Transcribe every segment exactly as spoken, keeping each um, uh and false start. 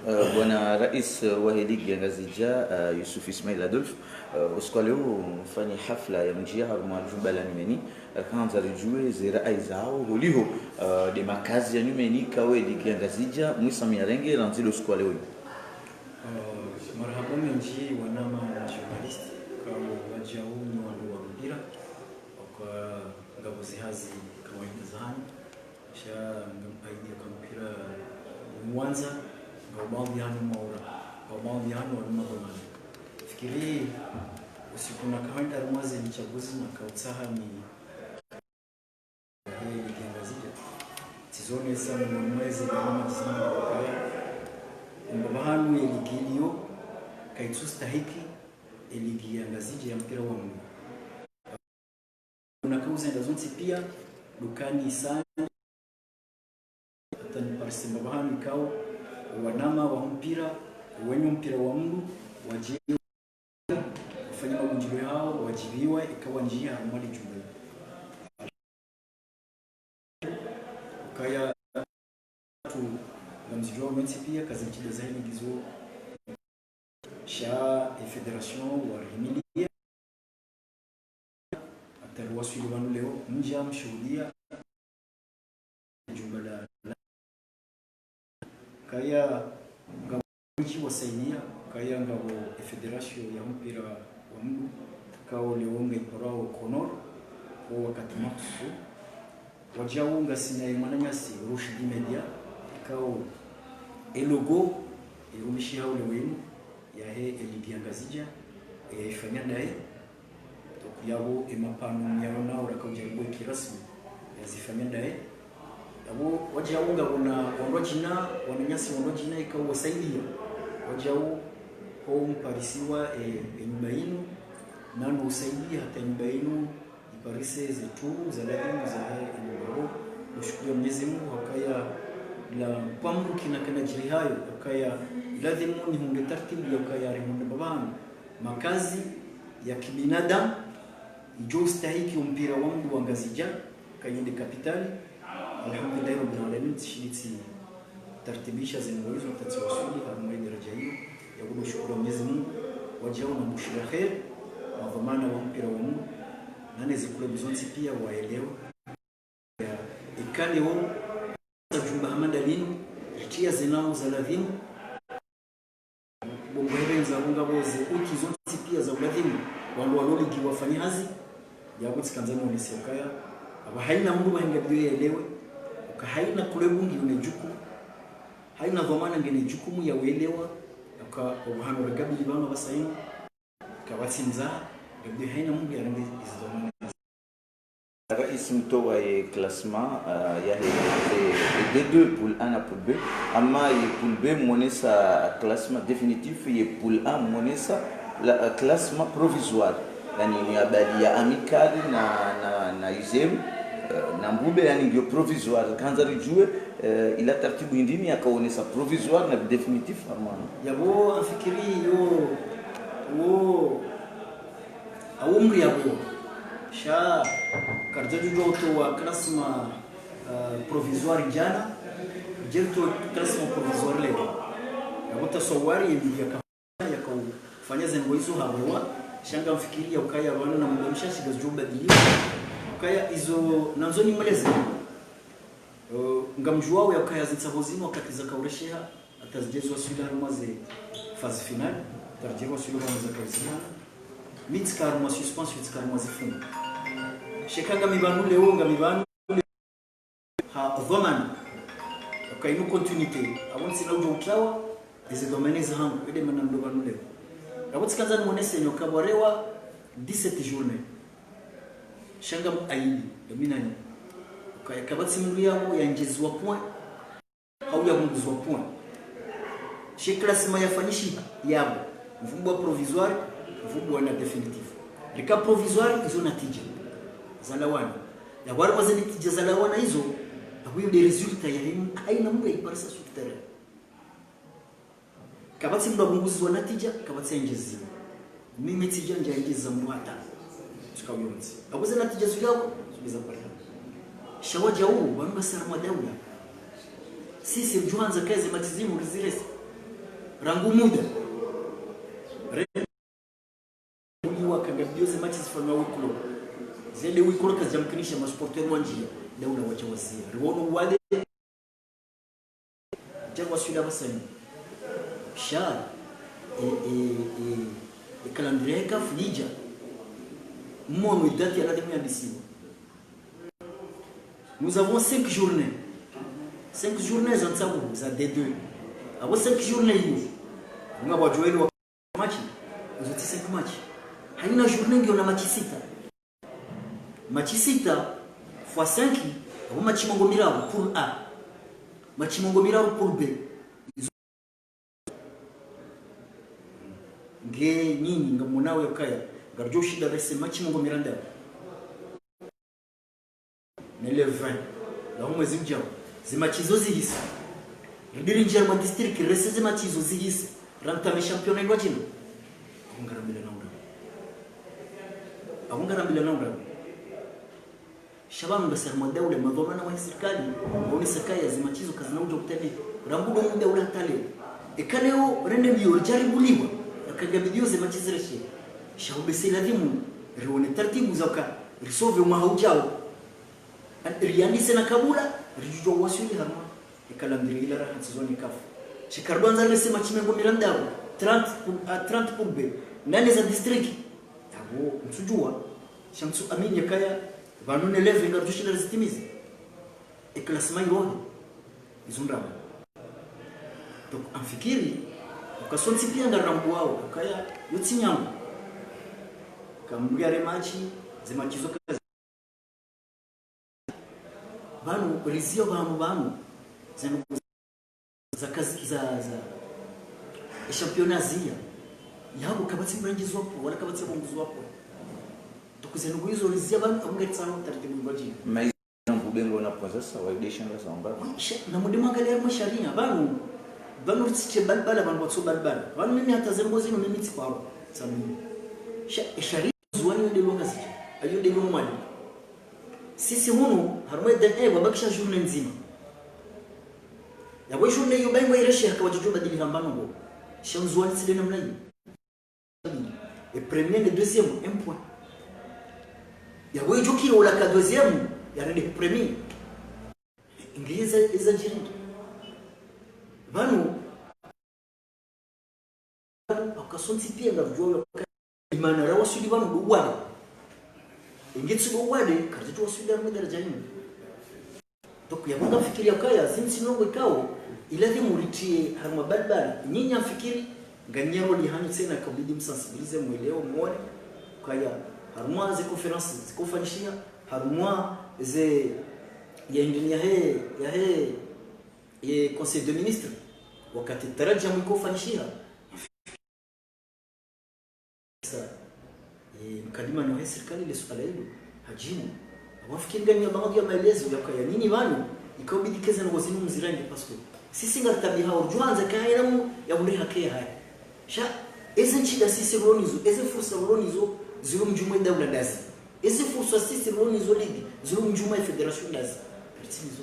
Eh, bwana rais, eh, wahe ligi ya Ngazidja, eh, Youssouf Ismail Adolphe, eh, usiku wa leo mfanya hafla ya mdjia harumwa jumba la nyumeni, eh, rikandza ridjuwe ze rai zaho, holiho, eh, nde makazi ya nyumeni, ikao ye ligi ya Ngazidja, mwisa miyarenge, randzi lo usiku wa leo. Eh, marahaba mendji wanama na journaliste, ikao wadjau ni wandru wa mpira, waka ngapvo zihazi kawaida zahanyu. Sha ngam aidi ya kampira mwanza, ngam baadhi yanu maura, ngam baadhi yanu wanu madhwamana. Fikiri usiku na kawaida rumwaze ni chaguzi na kautsaha ni he ligi ya Ngazidja. Tizone sa ni mwezi na mama tizama kwa kaya. Mbaba hanu ye ligi liyo, kaitsu stahiki ye ligi ya Ngazidja ya mpira wa mguu. Kuna kauza enda zontsi pia, dukani sana. Hata ni parise mbaba hanu ikao, wanama wa mpira, wenye mpira wa mguu, wadje, wafanye magunjilio yao, wadjibiwa, ikawa ndjia, harumwa li jumba. Ukaya, tu, ngamzidjuwa wontsi pia, kazi ntida zahe ligi zo, sha e fédération warihimilia. Hata ruwaswili pvanu leo, mdja mshuhudia jumba la, la. Kaya ngapvo mdji wasaidia, kaya ngapvo e fédération ya mpira wa mguu, ikao leo ngaiparwao Comores, kwa wakati makhsusu. Wadjau ngasina ye mwananyasi Rushdi Media, ikao e logo, e rumishi hao leo inu, yahe e ligi ya Ngazidja, e yaifanya ndaye, toku yapvo e mapano myaona ora kaudja ribwe kirasmi, yazifanya ndaye. Yapvo wadjau ngapvo na wandru wadjina, wananyasi wandru wadjina ikao wasaidia. Wadjau ho mparisiwa e, e nyumba inu, nanu usaidia hata nyumba inu iparise ze turu za lazimu zahe e nyumba. Ushukuru Mwenyezi Mungu, hakaya la kwa mdru kina kana djiri hayo, hakaya lazimu nihundre tartibu ya ukaya rihundre mbaba hanu makazi ya kibinadamu, idjo ustahiki umpira wa mguu wa Ngazidja, kayende kapitali. Alhamdulillahi Rabbil Alamin, tsishilitsi tartibisha ze ndrongoo izo, hata tsiwaswili harumwa ye daraja iyo, ya kudo shukuru Mwenyezi Mungu, wadjau na mbushira kheri, madhwamana wa mpira wa mguu, nane ze club zontsi pia waelewa. Ikao leo, sa jumba hama nda linu, ritria ze nau za lazimu. Bongo hepvendza ngapvo ze uti zontsi pia za ulazimu, wandru walo ligi wafanye hazi, yapvo tsikandza nionese ukaya. Apvo haina mdru wahenga biyo yaelewe, uka haina club ngiyo ne jukumu, haina dhwamana ngena jukumu ya uelewa, uka apvo hanu ragabili pvanu apvasa inu, kapvatsi mdza, ngapvo haina mdru yarenge izi dhwamana. Rais mtowa ye classement, ah, yahe, ye, ye D deux, poule A na poule B. Ama ye poule B mwonesa classement définitif, ye poule A mwonesa la, ah, classement provisoire. Yaani ni habari ya Amicale na, na, na U C M, eh, na Mboubet, yaani ngiyo provisoire. Kandza ridjuwe, eh, ila tartibu hindri ni yakaonesa provisoire na définitif, harumwa. Yapvo nafikiri yo, wo, awo mri yapvo. Sha, karidja djudjuwa utowa classement, eh, provisoire djana, ridje ritowe classement provisoire leo. Yapvo taswawari ye mri yaka, yakaufanya ze ndrongoo izo hapvewa, sha ngamfikiri ya ukaya pvanu na muda mshashi ngazidjo badiliwa. Ukaya izo, nandzo nimweleze. Eh, ngamdjuwao ya ukaya zitsapvo zinu wakati zakauresheha, hata zidje ziwaswili harumwa ze phase finale, hata ridje riwaswili harumwa ze phase finale. Mi tsika harumwa suspension, tsika harumwa zifungo. Sha eka ngami pvanu leo, ngami pvanu ha dhwamana. Uka inu continuité, apvo ntsina udjo utrawa, eze domaine zahangu, ede mana ndo pvanu leo. Apvo tsikandza nimwonese nyoka pvwarewa dix-sept journée. Sha ngam aidi, ndo mi nanyi. Uka, kapvatsi mdru yapvo yandjeziwa point, hau yapvunguzwa point. She classement yafanyishiha yapvo, mfumo wa provisoire, mfumo wa na définitif. Lika provisoire izo natija zalawana. Yapvo harumwa ze natija zalawana izo, apvo yo nde résultat ya haina, haina mdru yaiparisa sur terrain. Kapvatsi mdru yapvunguzwa natija, kapvatsi yandjeziwa. Mi natija ndja yandjeza mdru hata. Tsika uyontsi. Apvo ze natija zilapvo, zileza pariha. Sha wadjau, wanu ngasi harumwa daula. Sisi ridjuhandza kaye ze match zinu rizirese. Rangu muda. Re-, muli wakanga biyo ze match zifanywa huis clos. Zende huis clos kazidjamkinisha ma supporters wandjiya. Daula wadja wazia. Riwono wale. Djari waswili apvasa nyi. Sha, e, e, e, e calendrier ya CAF lidja. Mmono idati ya ladhimu yandisiwa. Nous avons cinq journées. Cinq journées za ntsabu, za D deux. Apvo cinq journées iyo. Ngapvo wadjuwa ile wa match, izo tsi cinq match. Hayina journée ngiyo na match sita. Match sita fois cinq, apvo match mengo miraru, poule A. Match mengo miraru, poule B. Nge nyinyi, ngamonao yokaya, ngaridjo shinda rese match mengo mirandaru. Ne le vingt. Laho mwezi udjao. Ze match izo zihise. Ribidi rindjie harumwa district, rese ze match izo zihise. Rantame championnat indrwadjina. Apvo ngarambilana urabu. Apvo ngarambilana urabu. Sha pvanu ngasi harumwa daula, madhwamana wa sirikali, waonesa kaya ze match izo kazina udjo kutene. Rangu ndo mu daula hata leo. Eka leo, rende mbiyo, ridjaribuliwa. Yaka ngabidiyo ze match zireshe. Sha hubese ladhimu, riwone taratibu za uka, risauve mwaha udjao. An-, riandise na kabula, ridjudjuwa waswili harumwa. Eka lamdiri ila raha ntsizoni CAF. Sha karidjwandza rese match mengo mirandaru, trente poule, ah, trente poule B. Nane za district. Apvo, ntsudjuwa. Sha ntsu amini yakaya, pvanu ne le vingt ngaridjo shinda rizitimize. E classement irohe. Izo ndrabo. Donc, ngamfikiri, uka sontsi piya ngarirambuwao, ukaya, yo tsi nyangu. Kambuya re match, ze match izo ka-, pvanu, rizio pvanu, pvanu, zinu za kazi, za, za, e championnat ziya. Yapvo kapvatsi mrengezwa pvo, wala kapvatsi pvongozwa pvo. Donc, zinu izo rizia pvanu, apvo ngaritsaho taratibu indrwadjina. Maizi na mvubengo na pvwazasa, wa ideshanga za amba. Sha, na mude mwangalia harumwa sharia, pvanu, pvanu ritsitse balbala, pvanu pvatso balbala. Pvanu mimi hata zembo zinu mimi tsi paro, sa mimi. Sha, e sharia, Ndzuwani yo nde lwa Ngazidja, ayo nde lwa Mwali. Sisi hunu, harumwa e D un, wabakisha journée ndzima. Yapvo e journée iyo bayi ngwaireshe haka wadjodjo badili hamba nongo. Sha Ndzuwani tsi nde namna iyo. E premier ne deuxième, un point. Yapvo idjo kiri ola ka deuxième, yarende premier. Nge eza, eza djiri. Pvanu, hauka sontsi piya ngaridjuwao yaka imana ra waswili pvanu ndo wade. Inge tsi ndo wade, karidjatsu waswili harumwa daraja inu. Donc, yapvo ngamfikiri yakaya, zinu tsi nongo ikao, iladhimu ritriye harumwa balbala. Nyinyi ngamfikiri, nganyero lihanyu tsena kabidi msensibilize mwelewe mwone, kaya, harumwa ze conférence, zikofanyishiha, harumwa ze, ya indini yahe, yahe, ye Conseil des ministres, wakati tarajamu ikofanyishiha. Sa, e, mkalimani wahe sirikali le suala ilo, hadjibu. Apvo ngamfikiri nganyina baadhi ya maelezo yakaya nyinyi pvanu, ikao bidi keze nongo zinu mzirenge, parce que sisi ngaritabiha, urdjuwandza kaya iramu ya ule hake haya. Sha, eze ntsida sisi rilo nazo, eze fursa rilo nazo, zilo mdjumwa e daula ndazi. Eze fursa sisi rilo nazo ligi, zilo mdjumwa e fédération ndazi. Ritsi nizo.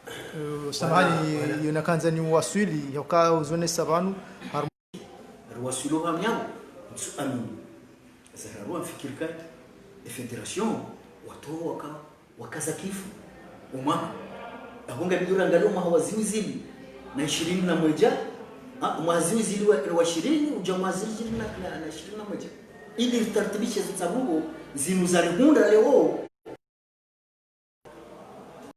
Eh, samahani, voilà, voilà. Yo nakandza ni waswili, yoka uzonesa pvanu, har- Riwaswili pvanu yapvo, ntsu amini. Zahara ngamfikiri kaya, e fédération, watowa waka, wakaza kifu, omwaha. Apvo ngabidi urangalie omwaha wa zihwi zili na ishirini na mwedja, ah, omwaha zihwi zili wa, wa ishirini, udja mwaha zihwi zili na, na, na ishirini na mwedja. Ili ritartibishe zitsabuho, zinu zarihundra leo,